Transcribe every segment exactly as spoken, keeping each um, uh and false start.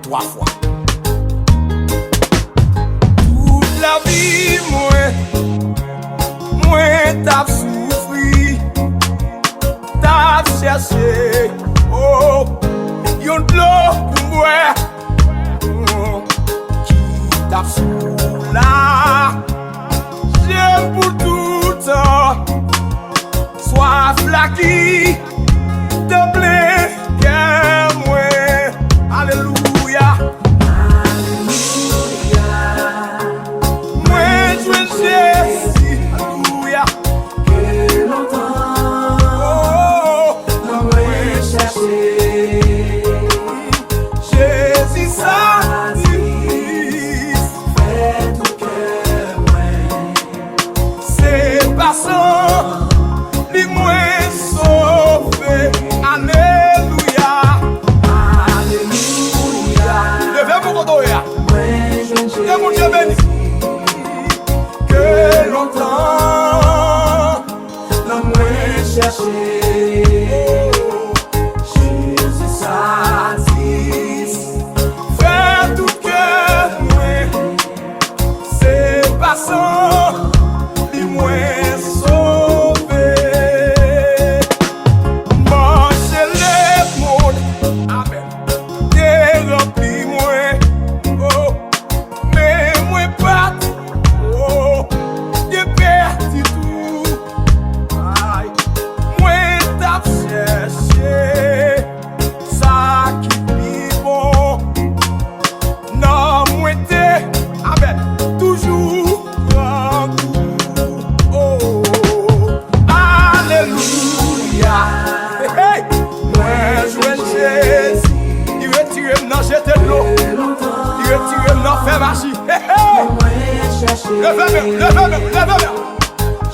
twa fwa. Tout lavi mwen, mwen t ap soufri, t ap chèche, oh, yon dlo pou m bwè, oh, ki t ap soulaje m pou toutan. Swaf la ki te plen kè mwen. Alelouya. Alelouya. Mwen jwenn Jezi. Alelouya. Ke lontan, oh, nan mwen chèche. Jezi satisfè tout kè mwen. Se pa san li mwen sove. Alelouya. Alelouya. Leve pou kote w ye a. Ke Bondye beni. Ke lontan nan mwen chèche. Jezi satisfè tout kè mwen. Se pa san li mwen sove. Mache lemonn, amèn, te ranpli mwen. Oh, men mwen pa t, oh, te pèdi tou. Ay, mwen t ap chèche sa ki pi bon. Non mwen te, amèn, toujou pran kou. Oh, alelouya. Hey, hey. Mwen jwenn Jezi. Li retire m nan jete dlo. Li retire m nan fè maji. Hey, hey. Leve men, leve men, leve men.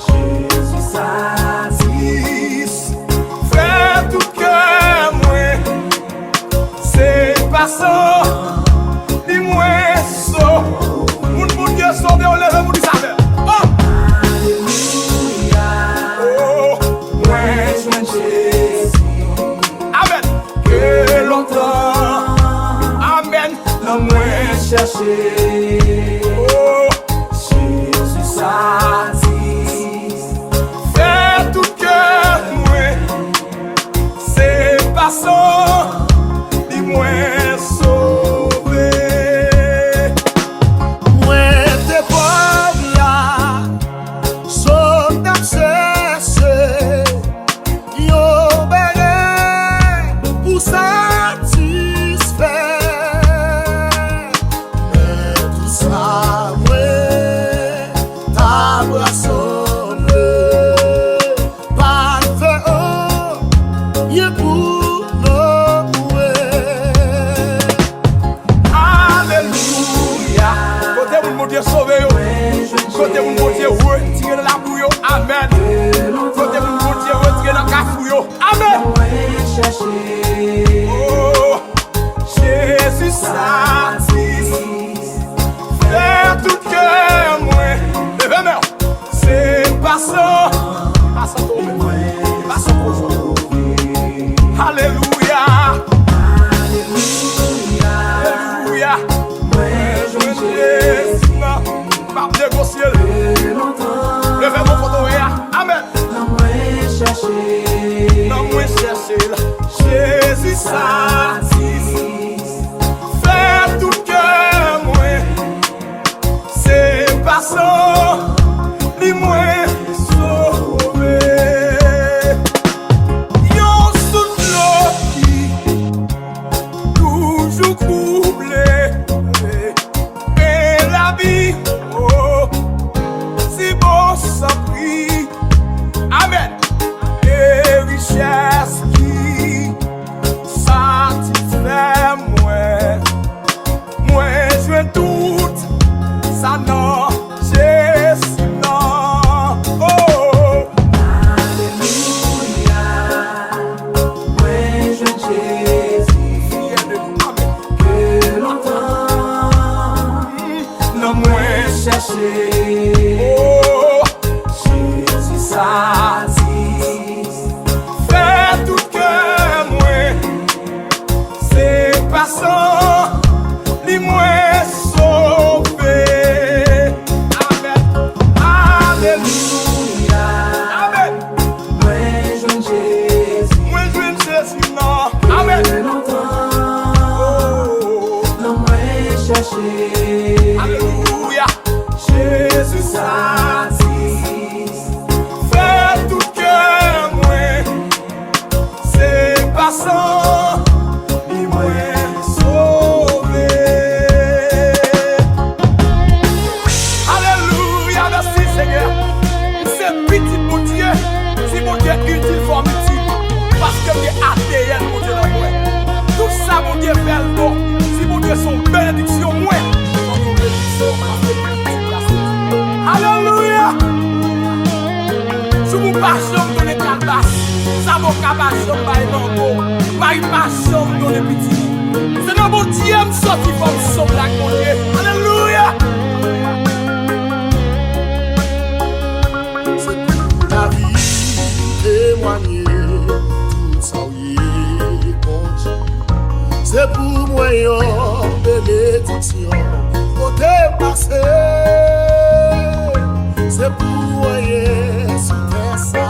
Jezi satisfè tout kè mwen. Se pa san li mwen so-, moun Bondye sove yo, leve pou di sa fè. Oh! Alelouya. Oh! Mwen jwenn Jezi. Amèn. Ke lontan. Amèn. Nan mwen chèche. Oh! Jezi satisfè tout kè mwen. Se pa san li mwen sove. Mwen te pòv la, so m t ap chèche yon bagay pou satisfè. Men tou sa mwen ta rasanble. Pa fè anyen pou non mwen. Alelouya. Kote moun Bondye sove yo? Kote moun Bondye retire nan labou yo? Amèn. Kote moun Bondye retire nan kafou yo? Amèn. Oh, Jezi satisfè tout kè mwen. Leve men w. Se pa san, pa san tonbe, pa san kochon. Alelouya. Alelouya. Mwen jwenn Jezi nan, m ap negosye l. Leve men w kote w ye a. Amèn. Nan mwen chèche l. Jezi satisfè tout kè mwen. Se pa san li mwen sove. Yon souf dlo ki toujou koule. E lavi, oh, si bon san pri. Amèn. E richès ki sati Satisfè tout kè mwen. Se pa san li mwen sove. Alelouya, mèsi Senyè. M se pitit Bondye. Si Bondye itil, fò m itil. Paske m gen A D N Bondye nan mwen. Tout sa Bondye fè l bon. Si Bondye se yon benediksyon, mwen, se yon benediksyon. Paske pitit la se Alelouya! Joumou pa janm donnen kalbas, zaboka pa janm bay mango, mari pa janm donnen pitimi. Se nan Bondye m soti, fò m sanble ak Bondye. Alelouya! Se pou lavi temwanye tout sa w ye, Bondye. Se pou mwen yon benediksyon kote m pase. Se pou anyen sou tè sa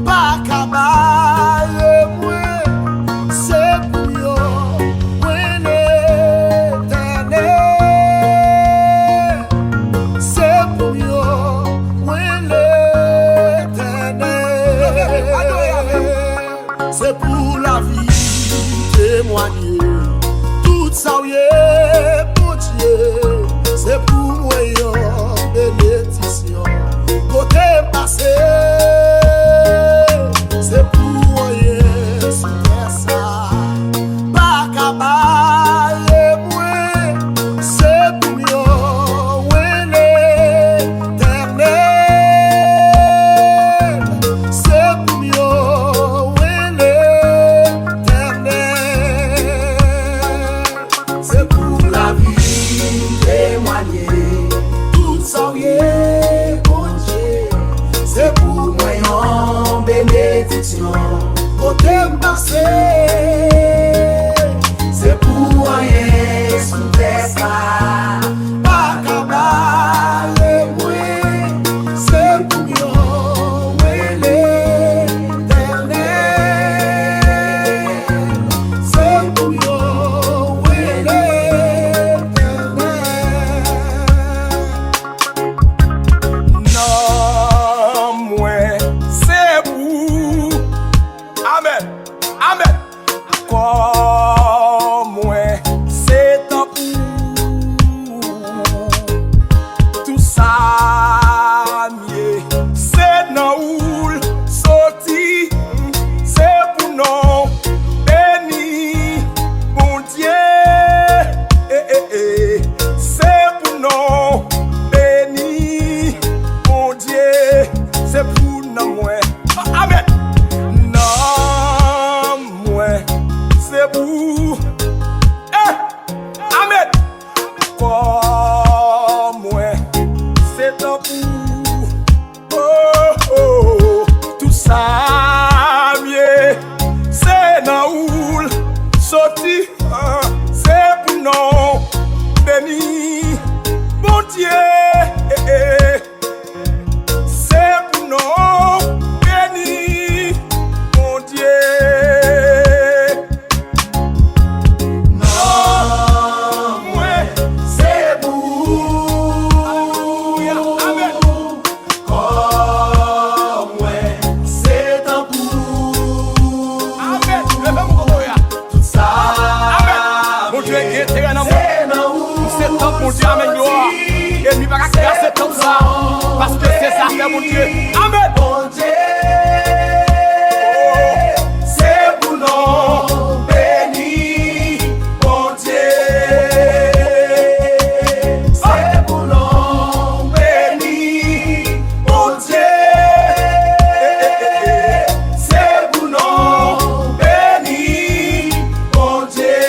pa ka bare mwen. Se pou yo mwen Letènèl. Se pou yo mwen Letènèl. Se pou lavi temwanye tout sa w ye, Bondye. Se pou mwen yon benediksyon kote m pase. Se pou anyen sou tè sa pa ka bare mwen. Se pou m yo rele Letènèl. Se pou m yo rele Letènèl. Se pou lavi temwanye tout sa w ye, Bondye. Se pou mwen yon benediksyon kote m pase. Se pou anyen sou tè sa pa ka bare mwen. Se pou m yo rele Letènèl. Se pou m yo rele Letènèl. Nanm mwen se pou. Amèn. Amèn. Kò mwen se tanpou. Tou sa m ye, se nan ou l soti. Se pou non beni Bondye. Eh, eh, eh. Se pou non beni Bondye. Se pou nanm mwen. Amèn. Nanm mwen se pou. Eh, amèn. Kò mwen se tanpou. Oh, oh, oh. Tou sa m ye, se nan ou l soti. Ah, se pou non beni Bondye. Eh, eh. Se pou non beni Bondye. Nanm mwen se pou. Alelouya. Amèn. Kò mwen se tanpou. Amèn. Leve m kote w ye a. Tout sa. Amèn. Bondye gen enterè nan mwen. M se tanp Bondye, amèn, glwa. Ènmi pa ka krase tanp sa, paske se zafè Bondye. Amèn. Bondye, se pou non beni Bondye. Se pou non beni Bondye. Se pou non beni Bondye.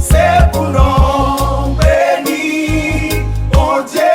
Se pou non beni Bondye.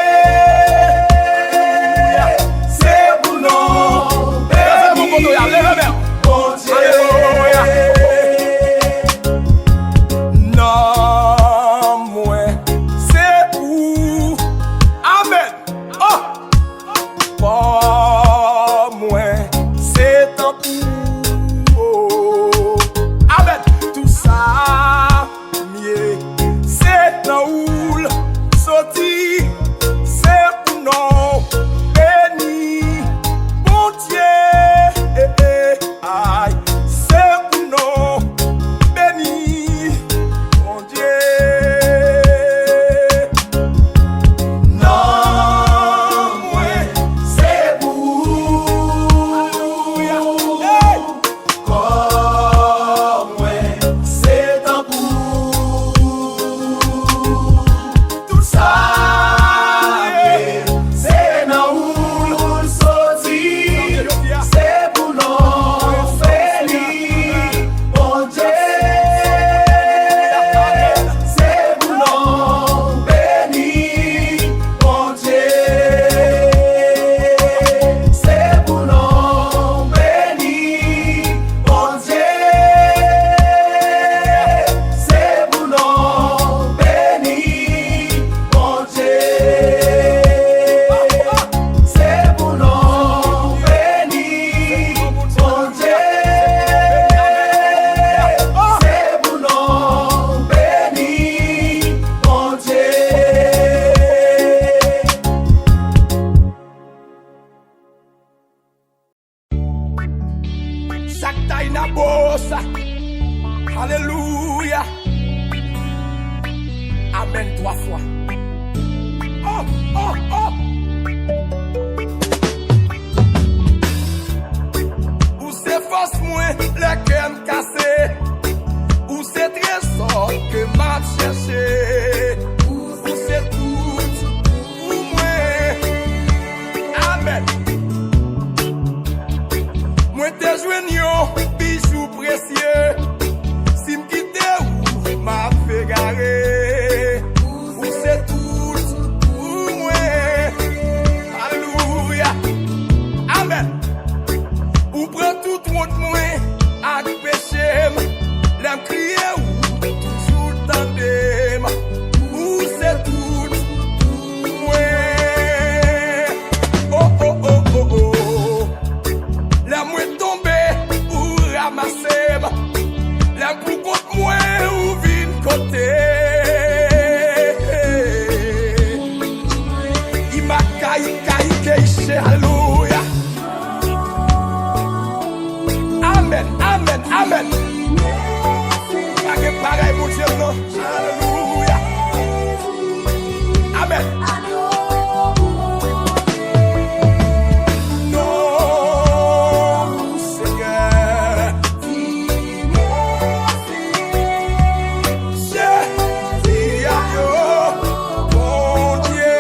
Ay, kay, kay, che, alelouya. Amèn, amèn, amèn. Pa gen bagay Bondye m nan. Alelouya. Amèn. Non, Senyè. Jezi a yo, Bondye.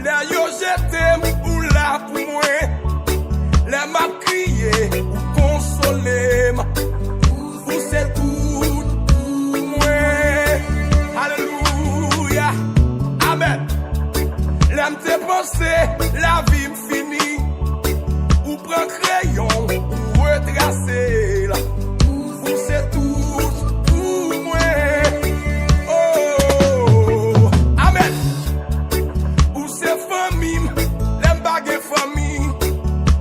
Lè yo jete m, ou la pou mwen. Lè m ap kriye, ou konsole m. Ou se tout pou mwen. Alelouya. Amèn. Lè m te panse lavi m fini, ou pran kreyon, ou retrase l. Ou se tout pou mwen. Oh, amèn. Ou se fanmi m, lè m pa gen fanmi.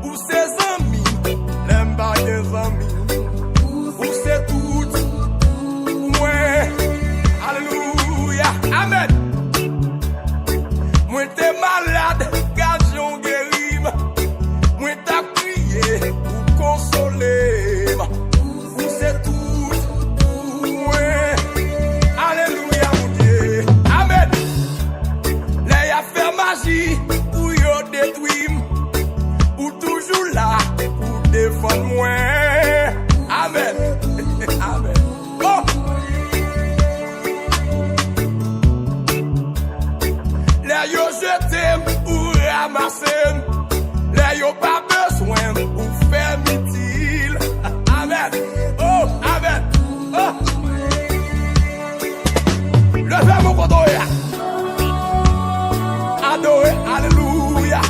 Ou se zanmi m, lè m pa gen zanmi. Ou se tout pou mwen. Alelouya. Amèn. Mwen te malad, gad jan w geri m. Mwen t ap kriye, ou konsole m. Ou se tout pou mwen. Alelouya, Bondye. Amèn. Lè y ap fè maji pou yo detwi m, ou toujou la pou defann mwen. Amèn. Amèn. Oh! Lè yo jete m, ou ramase m. Lè yo pa bezwen m, ou fè m itil. Amèn. Oh, amèn. Oh. Leve men w kote w ye a. Adore, alelouya.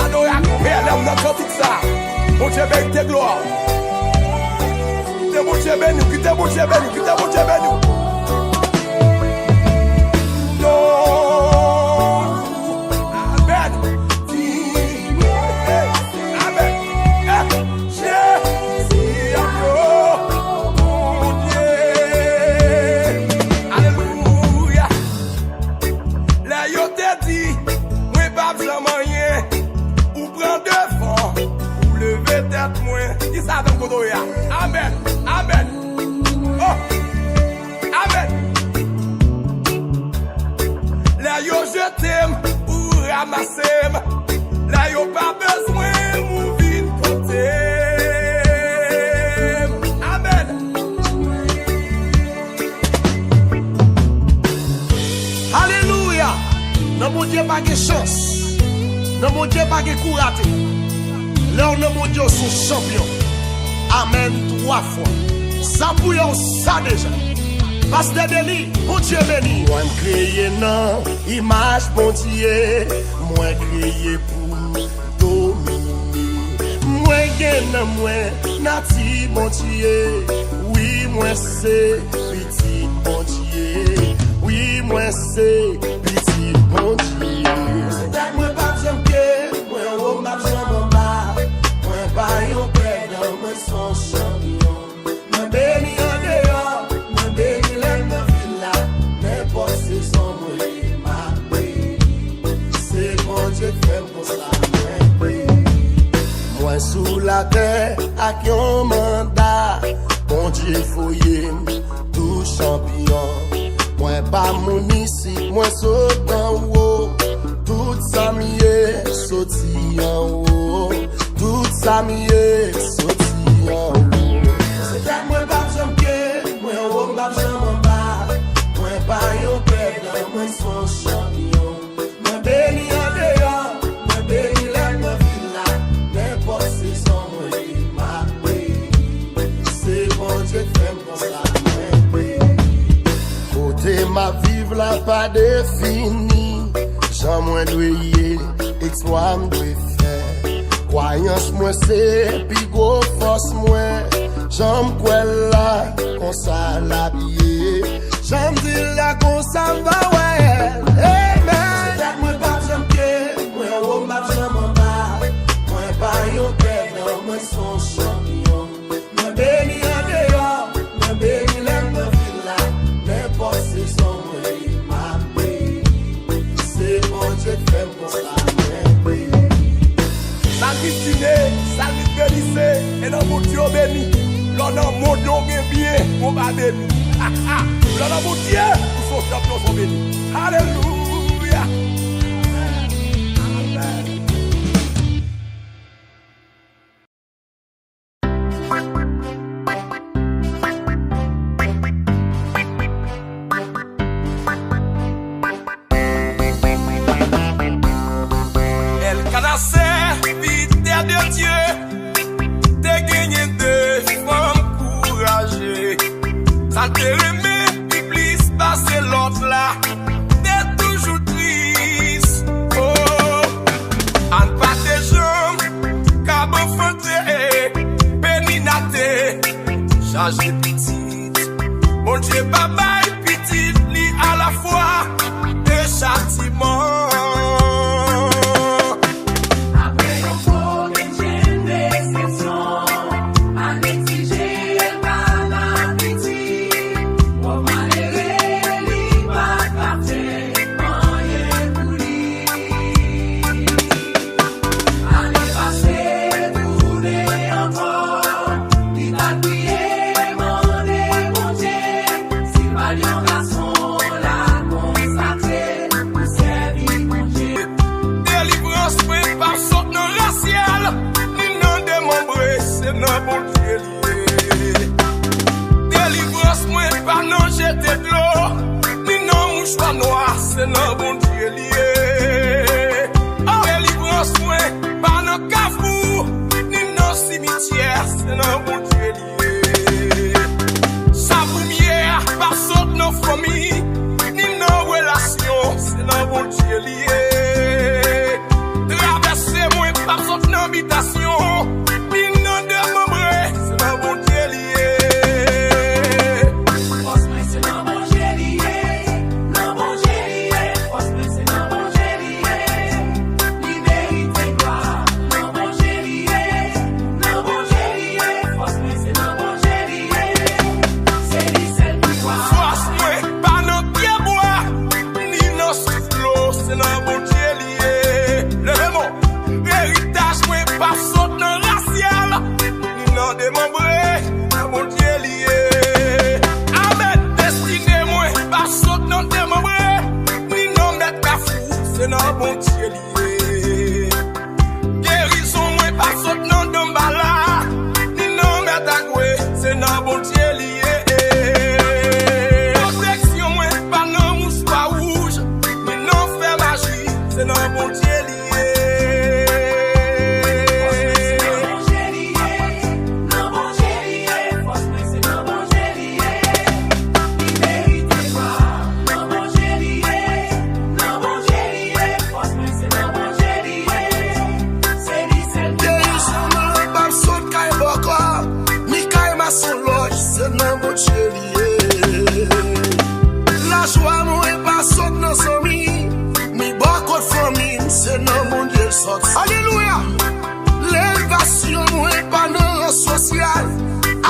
Adore ak pè lè m nan kantik sa. Bondye merite glwa. Kite Bondye beni w, kite Bondye beni w, kite Bondye beni w. Non. Amèn. Amèn. Eh, Jezi a yo, Bondye. Alelouya. Lè yo te di, mwen p ap janm anyen, ou pran devan, ou leve tèt mwen. Kisa avè m kote w ye a? Amèn. Amèn. Oh. Amèn. Lè yo jete m, ou ramase m. Lè yo pa bezwen m, ou vin kote m. Amèn. Alelouya! Nan Bondye pa gen chans. Nan Bondye pa gen kou rate. Lè w nan Bondye, w se yon chanpyon. Amèn twa fwa. Sa pou yo, sa deja. Pastè Deli, Bondye beni. Mwen kreye nan imaj Bondye. Mwen kreye pou domine. Mwen gen nan mwen nati Bondye. Wi, mwen se pitit Bondye. Wi, mwen se pitit Bondye. Se dat mwen p ap janm pye, mwen wo, m p ap janm anba. Mwen pa yon pèdan, mwen se yon chanpyon. Mwen beni andeyò, mwen beni lè m nan vil la. Nenpòt sezon mwen ye, m ap beni. Se Bondye k fè m konsa, mwen beni. Mwen sou latè ak yon manda. Bondye voye m tou chanpyon. Mwen pa moun isit, mwen sot anwo. Tout sa m ye soti anwo. Tout sa m ye soti anwo. Se tèt mwen p ap janm pye, mwen wo, m p ap janm anba. Mwen pa yon pèdan, mwen se yon chanpyon. Mwen beni andeyò, mwen beni lè m nan vil la. Nenpòt sezon mwen ye, m ap beni. Se Bondye k fè m konsa, mwen beni. Kote m ap viv la pa defini. Jan mwen dwe ye, eksplwa m dwe fè. Kwayans mwen se pi gwo fòs mwen. Jan m kwè l la, konsa l ap ye. Jan m di l la, konsa m va wè l. Amèn. Se tèt mwen p ap janm pye, mwen wo, m p ap janm anba. Mwen pa yon pèdan, mwen se yon chanpyon. Mwen beni andeyò, mwen beni lè m nan vil la. Nenpòt sezon mwen ye, m ap Konba beni. Glwa nan Bondye, ou se yon chanpyon, son beni. Alelouya. Amèn. Èlkana, sèvitè de Dye, te genyen de fanm kouraje. Sa l te renmen pi plis pase lòt la, te toujou tris. Oh, Ann pa te janm ka anfante, Penina te chaje pitit. Bondye pa bay pitit li alafwa de chatiman. Apre yon kokennchenn desepsyon, Ann egzije Èlkana pitit. Pòv malere, li pa ka fè anyen pou li. Ane pase, tounen ankò, li t al priye, mande Bondye si l ba l yon gason l al konsakre pou sèvi Bondye. Delivrans mwen p ap sot nan rasyèl, ni nan demanbre, se nan Bondye li ye. Delivrans mwen pa nan jete dlo, ni nan mouchwa nwa, se nan Bondye li ye. Delivrans mwen pa nan kafou, ni nan simityè, se nan Bondye li ye. Sa premye a p ap sot nan fanmi, ni nan relasyon, se nan Bondye li ye. Travèse mwen p ap sot nan bitasyon, ni nan demanbre, se nan Bondye li ye. Fòs mwen se nan Bondye li ye, nan Bondye li ye. Fòs mwen se nan Bondye li ye, li merite glwa. Nan Bondye li ye, nan Bondye li ye. Fòs mwen se nan Bondye li ye, se li sèl ki glwa. Fòs mwen pa nan pyebwa, ni nan souf dlo, se nan Bondye li ye. Leve men w. Eritaj mwen p ap sot nan rasyèl, ni nan demanbre, nan Bondye li ye. Amèn. Destine mwen p ap sot nan demanbre, ni nan mèt kafou, se nan Bondye li ye. Gerizon mwen p ap sot nan danbala, ni nan mèt agwe, se nan Bondye li ye. Pwoteksyon mwen pa nan mouchwa wouj, ni nan fè maji, se nan Bondye li ye. Fòs mwen se nan Bondye li ye, nan Bondye li ye. Fòs mwen se nan Bondye li ye, li merite glwa. Nan Bondye li ye, nan Bondye li ye. Fòs mwen se nan Bondye li ye, se li sèl ki glwa. Gerizon mwen p ap sot kay bòkò, ni kay masonlòj, se nan Bondye li ye. Lajwa mwen pa sot nan zanmi, ni bò kot fanmi m, se nan Bondye l sòti. Alelouya! Elevasyon mwen pa nan ran sosyal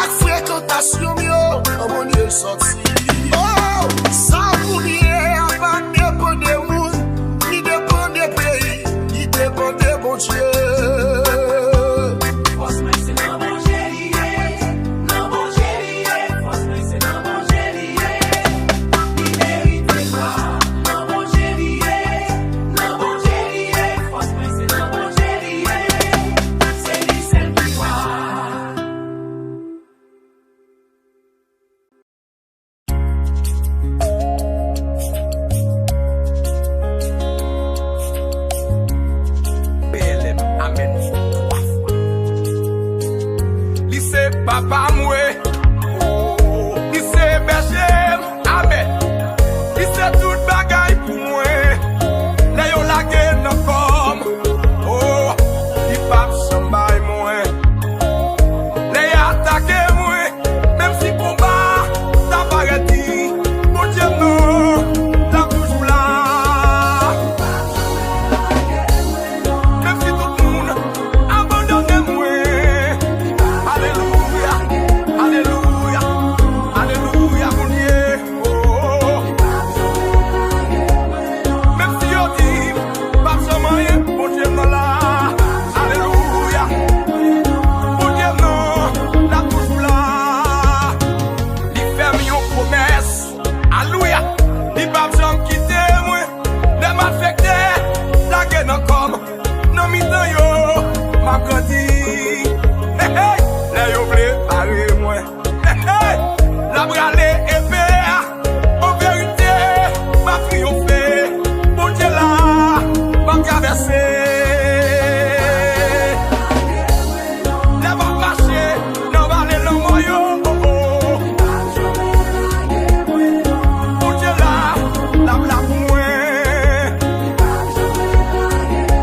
ak frekantasyon m yo, nan Bondye l sòti. Oh, sa pou m ye a pa depann de moun, ni depann de peyi, li depann de Bondye. Fòs mwen se nan Bondye li ye, nan Bondye li ye. Fòs mwen se nan Bondye li ye, li merite glwa. Nan Bondye li ye, nan Bondye li ye. Fòs mwen se nan Bondye li ye, se li sèl ki glwa. Grandi. Hey, hey. Lè yo vle bare mwen. Hey, hey. L ap rale epe a. An verite, m ap triyonfe. Bondye la, m ap travèse. Lè m ap mache nan vale lanmò yo, oh, oh. Bondye la, l ap la pou mwen.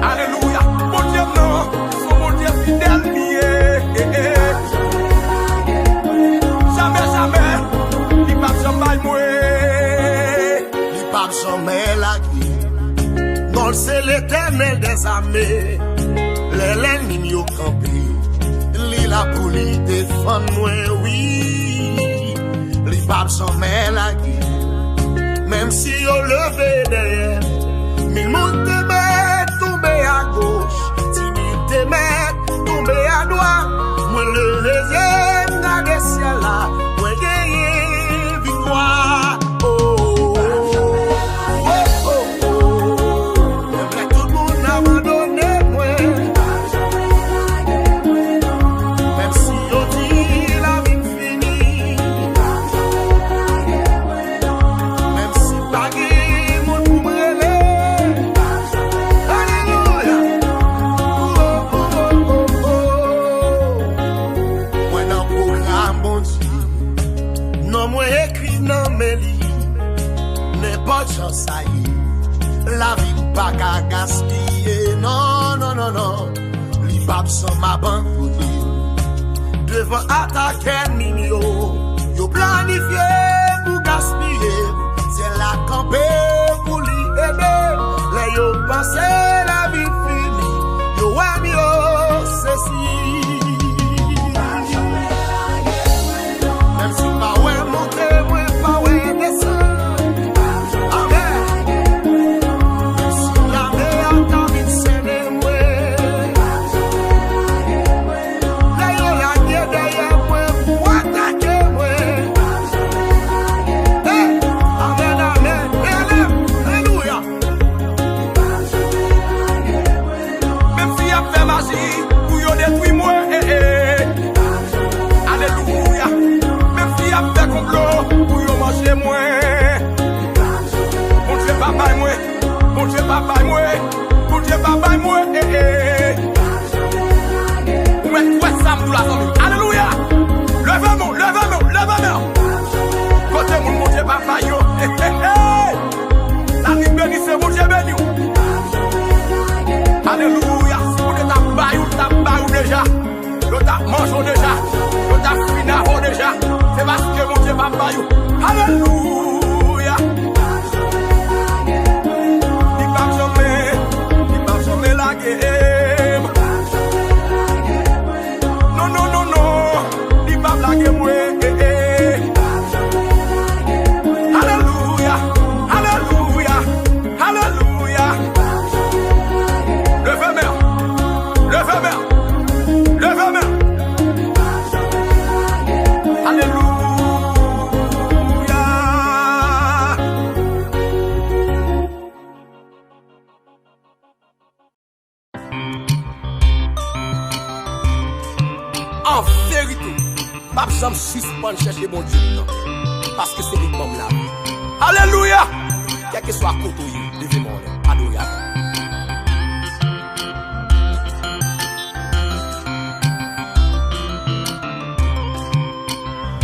Alelouya. Bondye m nan, se yon Bondye fidèl li ye. Jamè, jamè, li p ap janm bay mwen. Li p ap janm lage. Non l se Letènèl dèzame. Lè lènmi m yo kanpe, li la pou li defann mwen, wi. Li p ap janm lage. Menm si yo leve dèyè, mil moun te mèt tonbe agoch, di mil te mèt tonbe adwat. Mwen leve zye m gade syèl la, mwen genyen viktwa. Oh, oh, oh, oh. Menm lè tout moun abandone mwen, menm si yo di lavi m fini, menm si pa gen moun pou m rele. Alelouya. Oh, oh, oh, oh, oh. Mwen nan pwogram Bondye. Non mwen ekri nan men li. Nenpòt jan sa ye, lavi m pa ka gaspiye. Non, non, non, non. Li p ap janm abandone. Devan atak ènmi m yo, yo planifye pou gaspiye m. Syèl la kanpe pou li ede m. Lè yo panse lavi fini, yo wè m, yo sezi. Menm si w pa wè monte, mwen pa wè desann. Amèn. Menm si lame a ta vin sènen mwen, lè yo lage dèyè mwen pou atake mwen. Hey, amèn, amèn. Alelouya. Menm si y ap fè maji pou yo detwi mwen, eh, eh. Alelouya. Menm si y ap fè konplo pou yo manje mwen, Bondye p ap bay mwen. Bondye p ap bay mwen. Bondye p ap bay mwen, eh, eh. Ou mèt kwè sa m di w la, zanmi m. Alelouya. Leve men w, leve men w, leve men w. Kote moun Bondye p ap bay yo? Hey, hey, hey. Sa ki beni, se Bondye beni w. Alelouya. Si Bondye t ap bay ou, l t ap bay ou deja. Yo t ap manje w deja. Yo t ap fin avè w deja. Se paske Bondye p ap bay ou. Alelouya. Li p ap janm, li p ap janm lage m. Non, non, non, non. Li p ap lage mwen, eh, eh. Alelouya, alelouya, alelouya. Leve men w, leve men w, leve men w. Alelouya. An verite, m p ap janm sispann chèche Bondye m nan, paske se li k ban m lavi. Alelouya! Kèlkeswa kote w ye, leve men w anlè, adore avè m.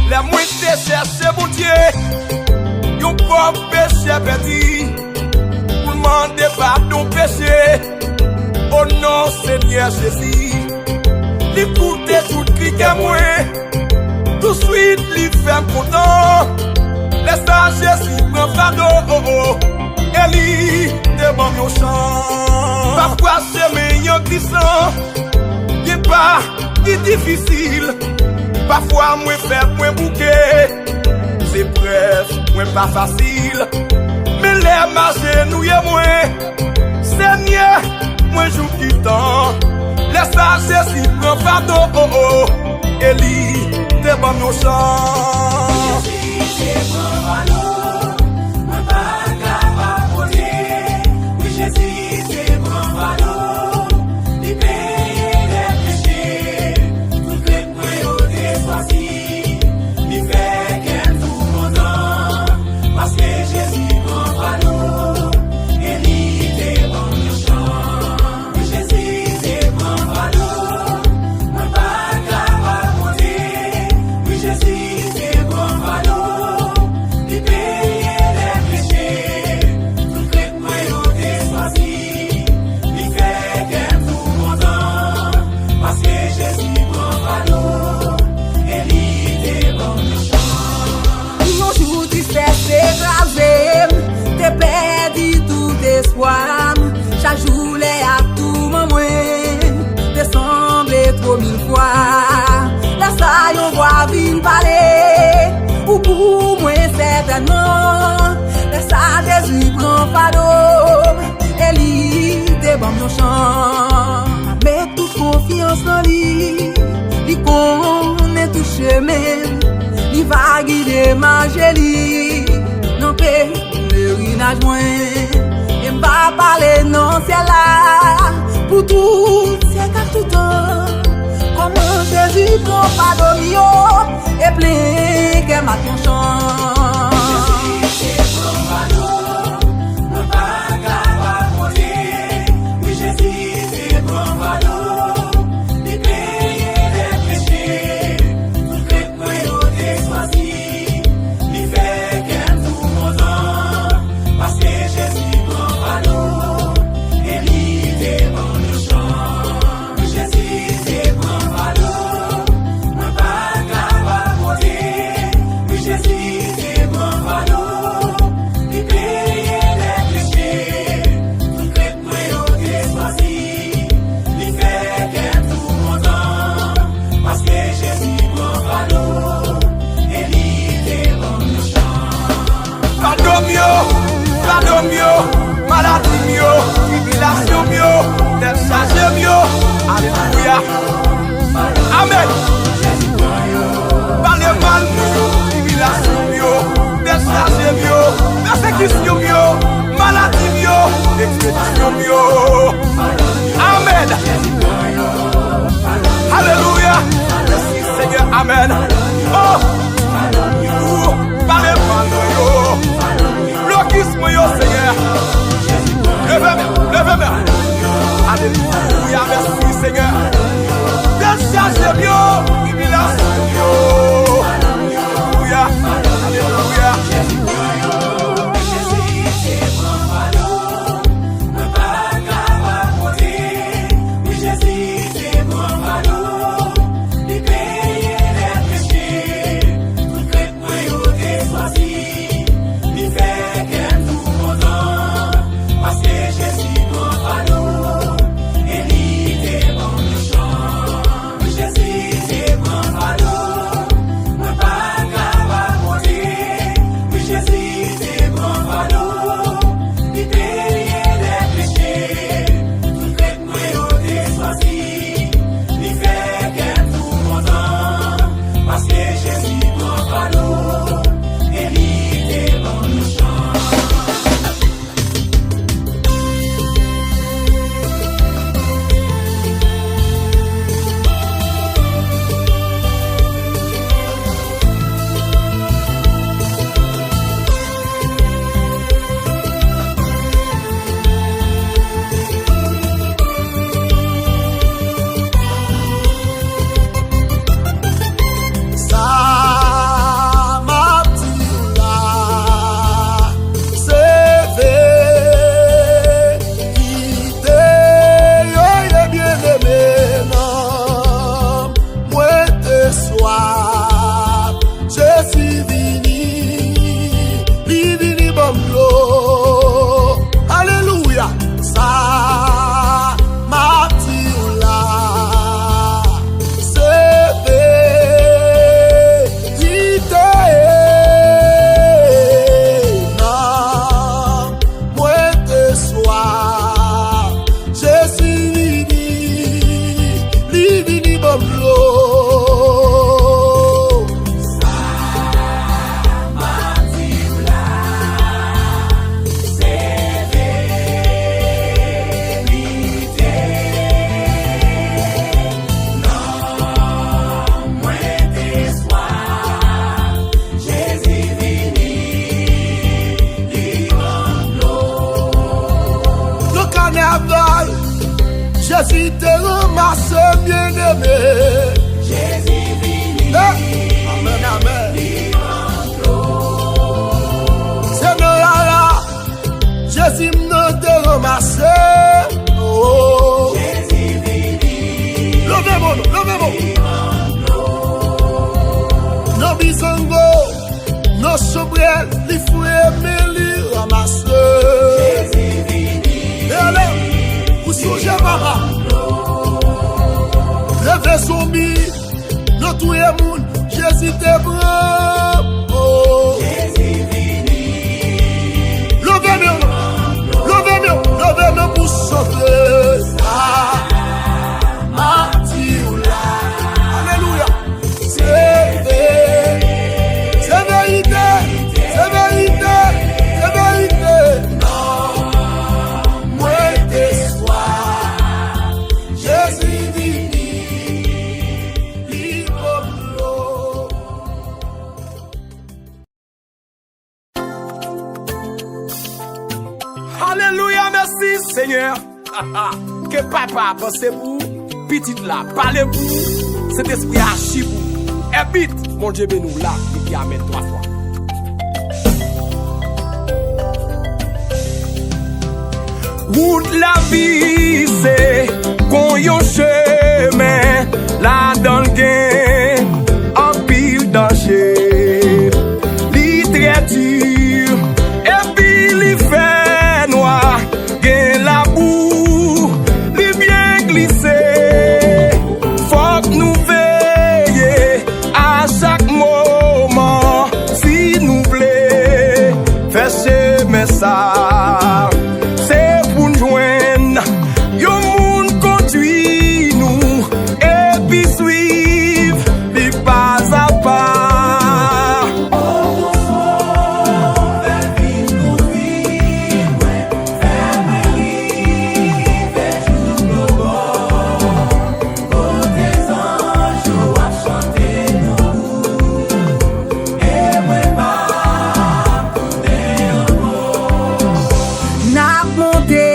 Lè mwen te chèche Bondye, yon pòv pechè pèdi, pou l mande padon peche. O non Senyè Jezi, li koute tout kri kè mwen. Touswit li fè m kontan. Lè sa Jezi pran fado, oh, oh, e li te ban m yon chans. Pafwa chemen an glisan, gen pa ki difisil. Pafwa mwen fè pwen bouke, zeprèv mwen pa fasil. Men lè m ajenouye mwen, Senyè, mwen jou ki tan. Lè sa Jezi pran fado, oh, oh, e li te ban m yon chans. Jezi te pran fado, mwen pa kapab pote. Wi, Jezi te pran fado, li peye dèt Non, lè sa Jezi pran fado m, e li te ban m yon chans. Met tout konfyans nan li, li konnen tout chemen, li va gide mache li nan peyi pelerinaj mwen. E m va pale nan syèl la pou tout syèk ak tout tan. Kòman Jezi pran fado m yo e plen kè m ak yon chan. Jezi te pran fado, mwen pa kapab monte. Wi, Jezi te pran fado, li peye lè peche. Tout krent mwen yo te swazi, li fè kè m tou kontan. Paske Jezi pran fado, e li te ban m yon chan. Wi, Jezi te pran fado, mwen pa kapab monte. Wi, Jezi te pran fado, li peye lè peche. Tout krent mwen yo te swazi, li fè kè m tou kontan. Paske Jezi pran fado, e li te ban m yon chan. Fado m yo, fado m yo, maladi m yo, tribilasyon m yo, tèt chaje m yo. Alelouya. Amèn. Pale mal m yo, tribilasyon m yo, tèt chaje m yo, pèsekisyon m yo, maladi m yo, ekspedisyon m yo. Amèn. Alelouya. Mèsi, Senyè. Amèn. Oh! Ou pale mal mwen yo. Blokis mwen yo, Senyè. Leve men, leve men. Alelouya, mèsi, Senyè. Dechaje m yo, tribilasyon m yo. Alelouya, alelouya. Jezi te pran fado, mwen pa kapab monte. Wi, Jezi te pran fado, li peye lè peche. Tout krent mwen yo te swazi, li fè kè m tou kontan. Paske Jezi pran fado, e li te ban m yon chan. Jezi te pran fado, mwen pa kapab monte. Wi, Jezi te pran fado, li peye lè peche. Tout krent mwen yo te swazi, li fè kè m tou kontan. Paske Jezi pran fado, e li te ban m yon chan. Sa m ap di w la, se verite, yo ye, byeneme, nanm mwen te swaf. Jezi vini, li vini ban m dlo. Alelouya! Sa m ap di w la, se verite. Nanm mwen te swaf, Jezi vini, li vini ban m dlo. Sa m ap di w la, se verite. Nanm mwen te swaf, Jezi vini, li ban m dlo. Nan kanaval, Jezi te ranmase byeneme. Jezi vini, amèn, amèn, li ban m dlo. Se nan rara, Jezi m nan te ranmase. Oh. Jezi vini, leve men w, leve men w. Nan bizango, nan chanbrèl, li fouye men li ranmase. Jezi vini, e ale, ou sonje papa. Leve zonbi, nan touye moun, Jezi te pran. Oh. Jezi vini, Alelouya, mèsi, Senyè. Ke papa panse pou ou, pitit la pale pou ou, Sentespri a aji pou ou. Ebit, Bondye beni w la, epi amèn twa fwa. Wout lavi se kon yon chemen, ladan l gen anpil danje. Li trè di, epi li fè nwa, gen labou, li byen glise. Fòk nou veye a chak moman si nou vle fè chemen sa. Se pou n jwenn yon moun kondui nou epi swiv li pazapa. N ap monte,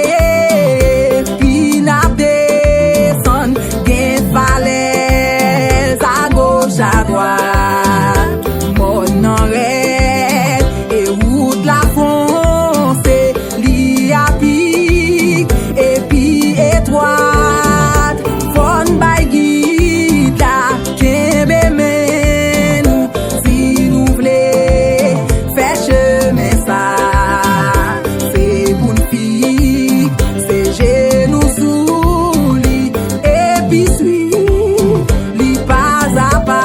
epi n ap desann, gen falèz agoch adwat. Mòn nan rèd, e wout la fonse, li apik, epi etwat. Fò n bay gid la kenbe men nou si nou vle fè chemen sa. Se pou n fikse je nou sou li epi swiv li pazapa.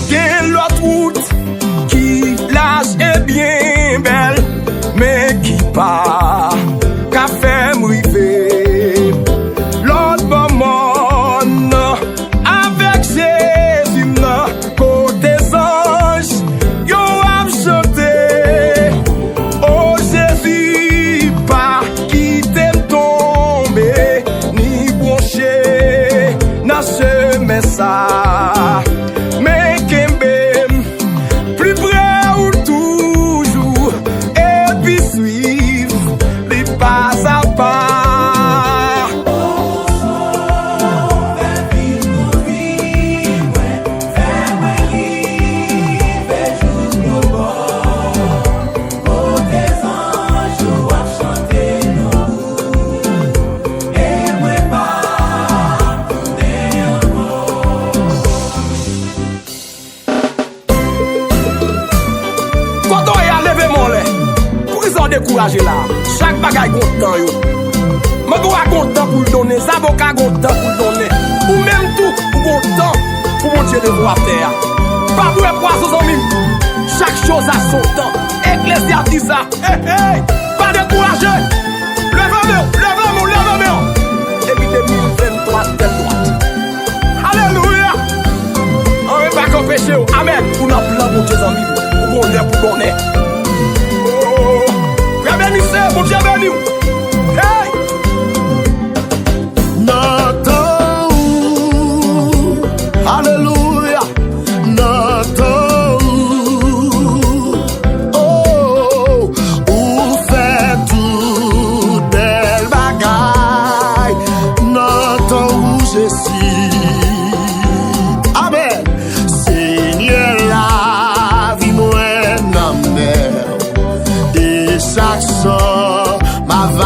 Gen lòt wout ki laj e byen bèl, men ki pa ka fè m rive lòt bò mòn nan avèk Jezi m nan, kote zanj yo ap chante. O Jezi, pa kite m tonbe ni bwonche nan chemen sa, men kenbe m pli pre ou toujou, epi swiv li pazapa. Kote w ye a, leve men w anlè. Poukisa w dekouraje la? Chak bagay gon tan yo. Mango a gon tan pou l donnen, zaboka gon tan pou l donnen. Ou menm tou, ou gon tan pou Bondye leve w atè a. Pa bwè pwazon, zanmi m. Chaque chose a son temps. Eklezya di sa. Hey, hey! Pa dekouraje! Leve men w, leve men w, leve men w! Epi de mil venntwa tèt dwat. Alelouya! Anyen pa ka anpeche w. Amèn. Ou nan plan Bondye, zanmi m. Ou gon lè pou donnen. Oh, frè Benise, Bondye beni w. Hey! Nan tan ou, alelouya, nan tan ou, oh, ou fè tout bèl bagay, nan tan ou, Jezi. Amèn. Senyè, lavi mwen nan men w. E chak sò m ap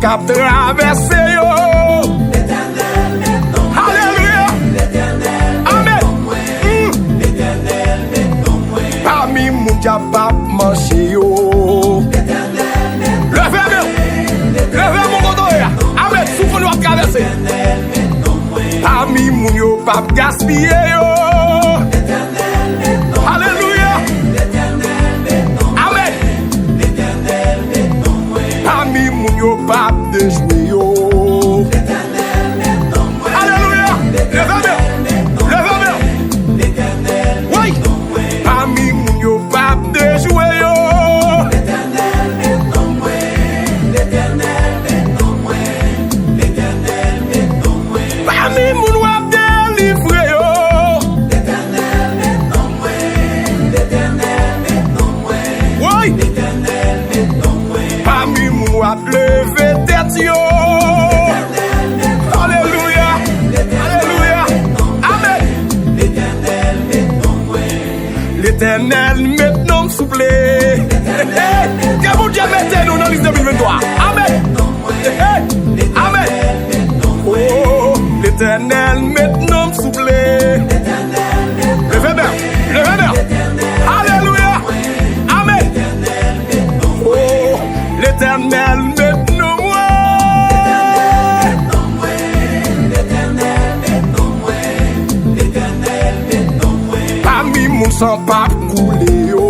k ap travèse yo. Alelouya. Amèn. Mm. Pami moun k ap ap manje yo. Leve men w. Leve men w kote w ye a. Amèn. Sou konn yo ap travèse. Pami moun yo p ap gaspiye yo. Alelouya. Amèn. Pami moun yo p ap dejwe yo. Alelouya. Leve men w. Leve men w. Wi. Pami moun yo p ap dejwe yo. Pami moun w ap delivre yo. Woy! Pami moun w ap leve tèt yo. Alelouya! Alelouya! Amèn! Letènèl met non m souple. Ke Bondye mete nou nan lis de mil venntwa. Amèn. Amèn. Oh, Letènèl met non m souple. Leve men w. Leve men w. Alelouya. Amèn. Oh, Letènèl met non mwen. Pami moun san p ap koule yo.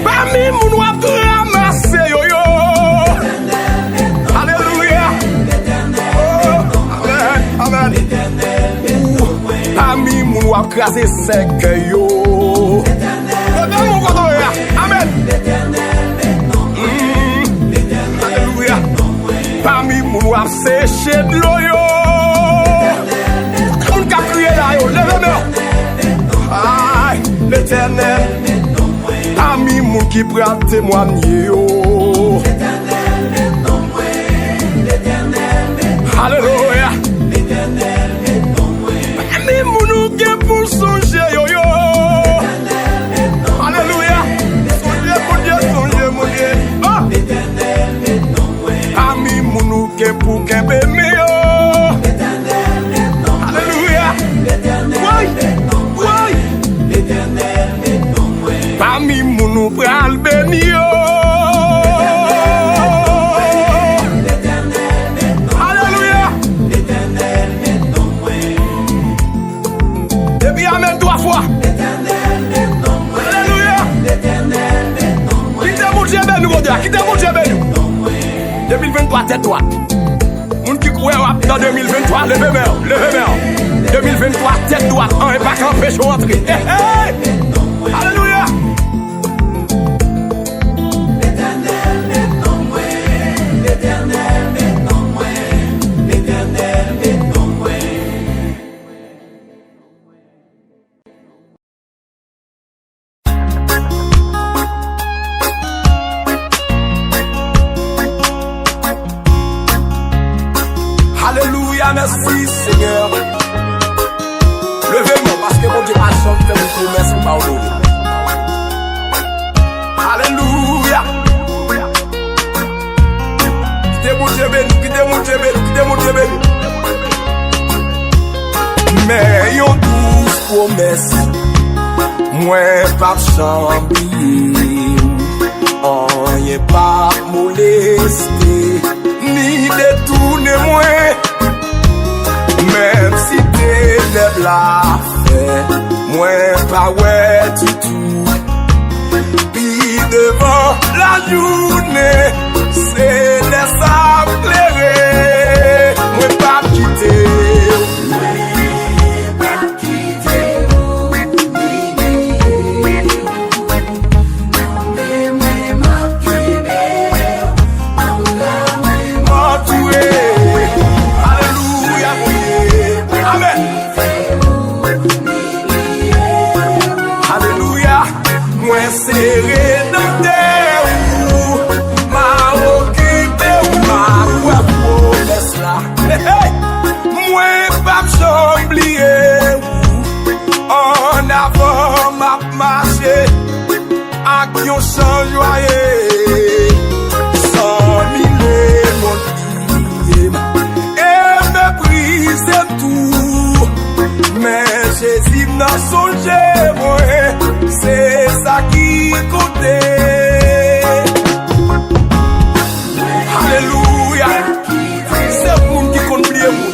Pami moun w ap ranmase yo yo. Alelouya. Oh, amèn, amèn. Ou, pami moun w ap kraze sèkèy yo. Leve men w kote w ye a. Amèn. Mm. Alelouya. Pami moun w ap seche dlo yo. Moun k ap kriye la yo, leve men w. Ay, Letènèl. Pami moun ki pral temwanye yo. Alelouya. Pami moun ou gen pou l sonje yo yo. Alelouya. Sonje Bondye, sonje Bondye. Ah! Pami moun ou gen pou kenbe men yo. Alelouya. Woy, woy. Pami moun ou pral beni yo. Alelouya. Epi amèn twa fwa. Alelouya. Kite Bondye beni w, Bondye. Kite Bondye beni w. De mil venntwa tèt dwat. Moun ki kwè w ap nan de mil venntwa, leve men w, leve men w. De mil venntwa tèt dwat, anyen pa ka anpeche w antre. Hey, hey! Alelouya! Alelouya, mèsi, Senyè. Leve men w, paske Bondye pa janm fè moun pwomès li pa onore. Alelouya. Kite Bondye beni, kite Bondye beni, kite Bondye beni. Men yon dous pwomès, mwen p ap janm bliye w. Anyen p ap moleste, ni detounen mwen. Menm si tenèb la fè mwen pa wè ditou, pi devan lajounen, se lè sa ap klere. Mwen p ap kite w. Antoure. Alelouya, Bondye. Amèn. Alelouya. Mwen se redanmtè ou. M a okipe ou, m a kwè pwomès. Jezi m nan sonje mwen, se sa ki konte. Alelouya. Se moun ki konn bliye moun.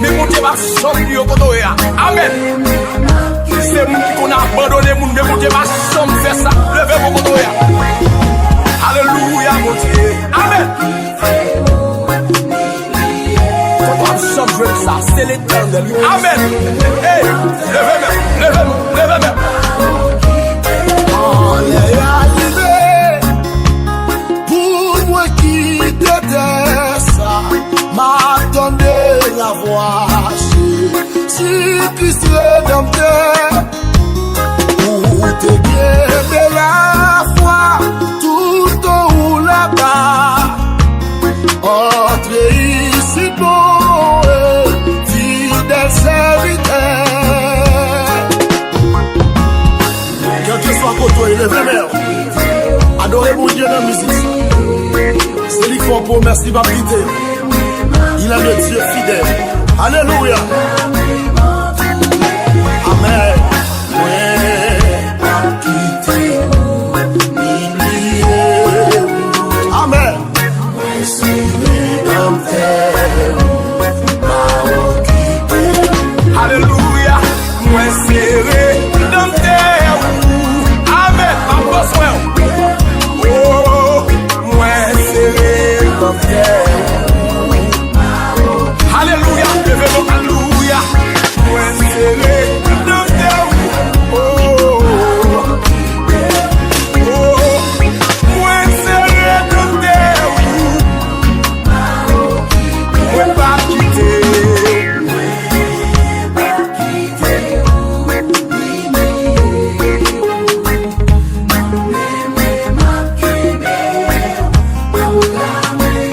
Men Bondye pa janm bliye w kote w ye a. Amèn. Se moun ki konn abandone moun, men Bondye pa janm fè sa. Leve w kote w ye a. Alelouya, Bondye. Amèn. Papa m janm jwenn sa, se Letènèl wi. Amèn. Hey, leve men, leve men, leve men. Lè a rive pou mwen kite tè sa, m ap tande lavwa Jezi Kris Redanmtè. Ou te kenbe lafwa toutan ou laba. Antre isit, bon e fidèl sèvitè. Kèlkeswa kote w ye, leve men w. Adore Bondye nan mizik. Se li k fè w pwomès, li p ap kite w. Il est le Dieu fidèle. Alelouya. Amèn. Mwen p ap kite w ni bliye w. Amèn. Mwen se Redanmtè ou, m a okipe w. Alelouya. Mwen se Redanmtè ou. Amèn. M ap pran swen w. Oh, mwen se Redanmtè ou. Alelouya, leve men w, alelouya. Mwen se Redanmtè ou. Oh, oh, mwen se Redanmtè ou. Mwen p ap kite w.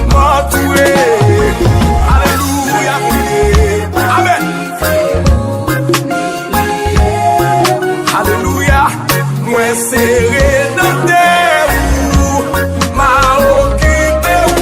M antoure. Alelouya, Bondye. Amèn. Alelouya. Mwen se Redanmtè ou. M a okipe w.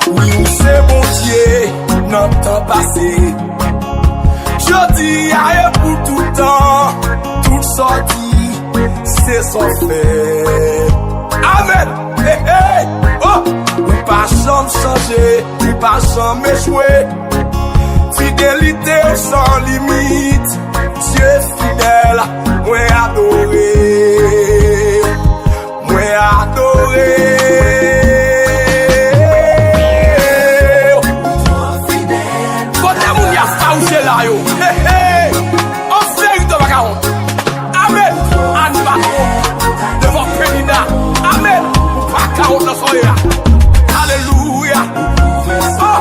Wi, ou se Bondye nan tan pase. Jodi a e pou tout tan, tout sa w di, se sa w fè. Amèn. Hey, hey. Oh, ou pa janm chanje, ou pa janm echwe. Fidelite w san limit. Dye fidèl, mwen adore w. Mwen adore w. Kote moun y ap fawouche la yo? Hey, hey. An verite, w pa ka wont. Amèn. Ann pa twonp devan Penina. Amèn. Ou pa ka wont nan sa w ye a. Alelouya. Oh,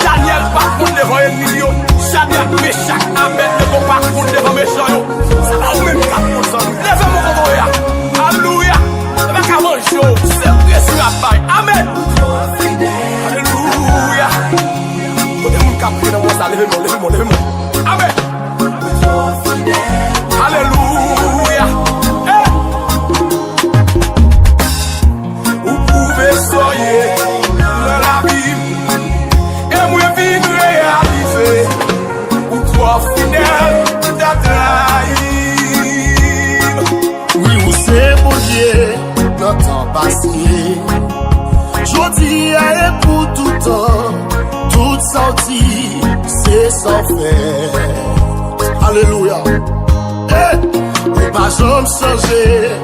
Danyèl pa t wont devan ènmi l yo. Chadrak, Mechak, Abèdnego pa t wont devan mechan yo. Se pa ou menm k ap wont, zanmi. Leve men w kote w ye a. Alelouya. Yo pa ka manje w. Se blesi y ap bay. Amèn. Alelouya. Kote moun k ap kriye nan mòn sa, leve men w, leve men w, leve men w. Amèn. Alelouya. Hey! Ou pwouve sa w ye nan lavi m, e mwen vin reyalize ou twò fidèl pou ta trayi m. Wi, ou se Bondye nan tan pase. Jodi a e pou tout tan, tout sa w di, se sa w fè. Alelouya. Hey! Ou pa janm chanje,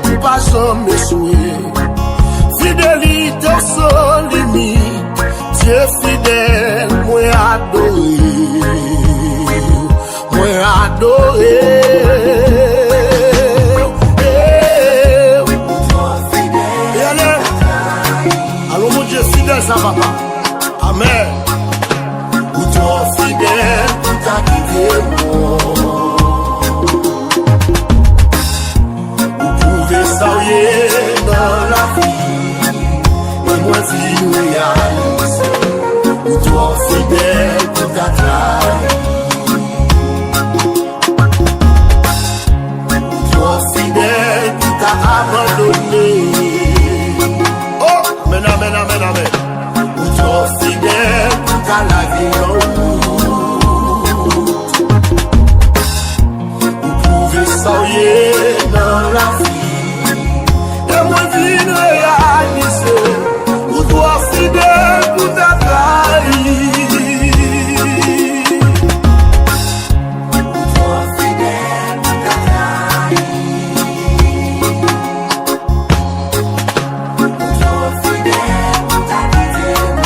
ou pa janm echwe. Fidelite w san limit, Dye fidèl, mwen adore w. Mwen adore w. Hey! E ale, alon Bondye fidèl sa, papa. Amèn. Ou twò fidèl pou ta kite mwen. Vin reyalize, ou twò fidèl pou ta trayi. Ou twò fidèl pou ta abandone. Oh, amèn, amèn, amèn, amèn. Ou twò fidèl pou ta lage yon wout. Ou pwouve sa w ye nan lavi. E mwen vin reyalize, ou twò fidèl pou ta trayi. Ou twò fidèl pou ta trayi. Ou twò fidèl pou ta kite m.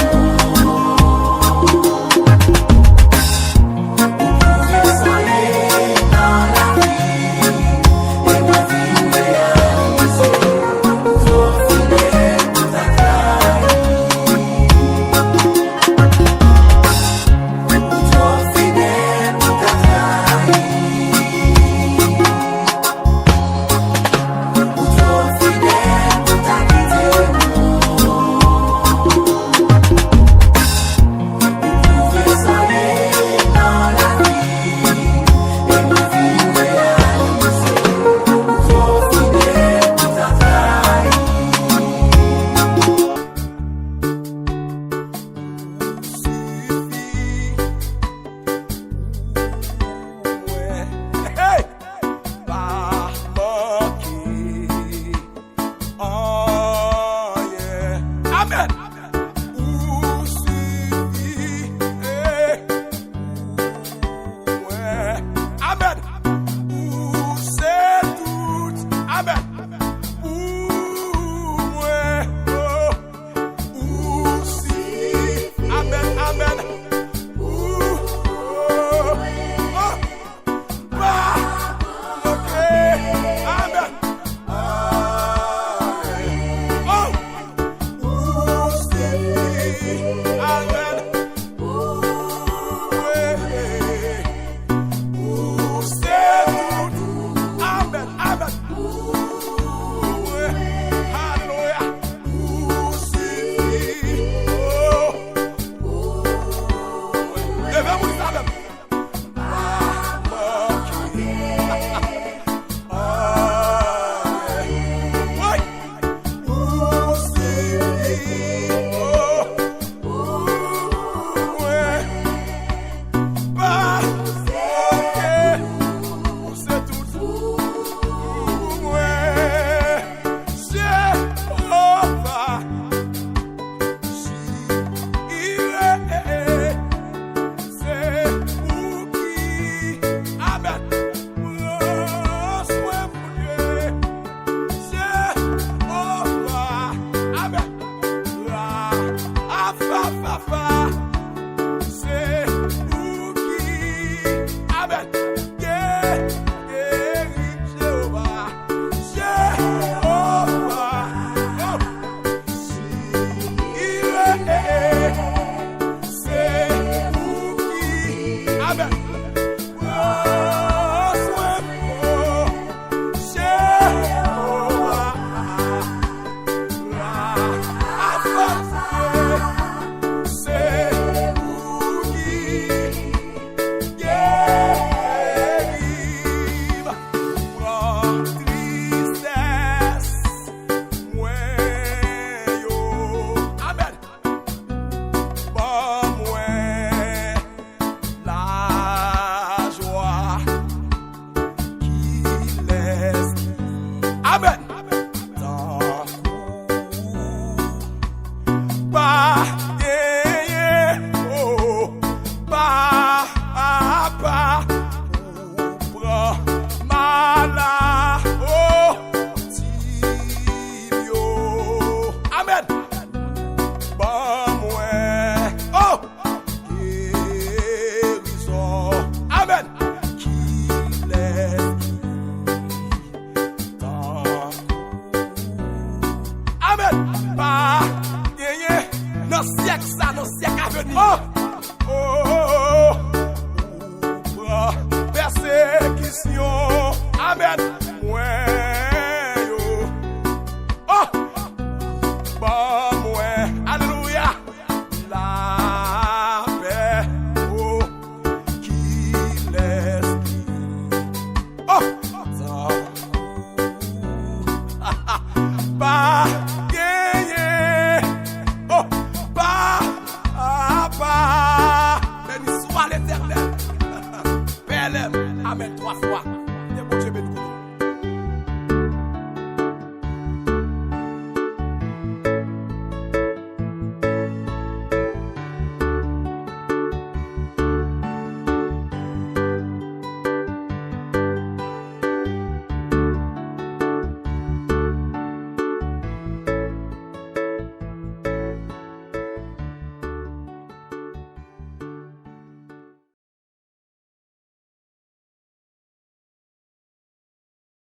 Hey! Pa manke anyen. Amèn. Ou sifi, eh, pou mwen. Amèn. Ou se tout. Amèn. Pou mwen. Oh. Ou sifi. Amèn, amèn. Ou, oh, oh. Pa manke. Amèn. Oh. Ou sifi. Amèn. Ou, eh, ou se tout. Amèn, amèn. Ou, eh, alelouya. Ou sifi. Oh. Leve moun sa menm. Jewova. Jire, se ou ki, amèn, pran swen moun yo. Jewova, amèn. Rafafafa, se ou ki, amèn, geri, Jewova. Jewova, oh. Jire, se ou ki, amèn, pran swen mwen, Jewova. Rafafafa, se ou ki geri m, pran tristès mwen yo. Amèn. Ban mwen lajwa. Kilès ki, amèn, tankou w? Pa genyen, oh, papa, pou pran maladi m yo. Amèn. Ban mwen, oh, gerizon. Amèn. Kilès ki tankou w? Amèn. Pa genyen nan syèk sa, nan syèk aveni. Oh,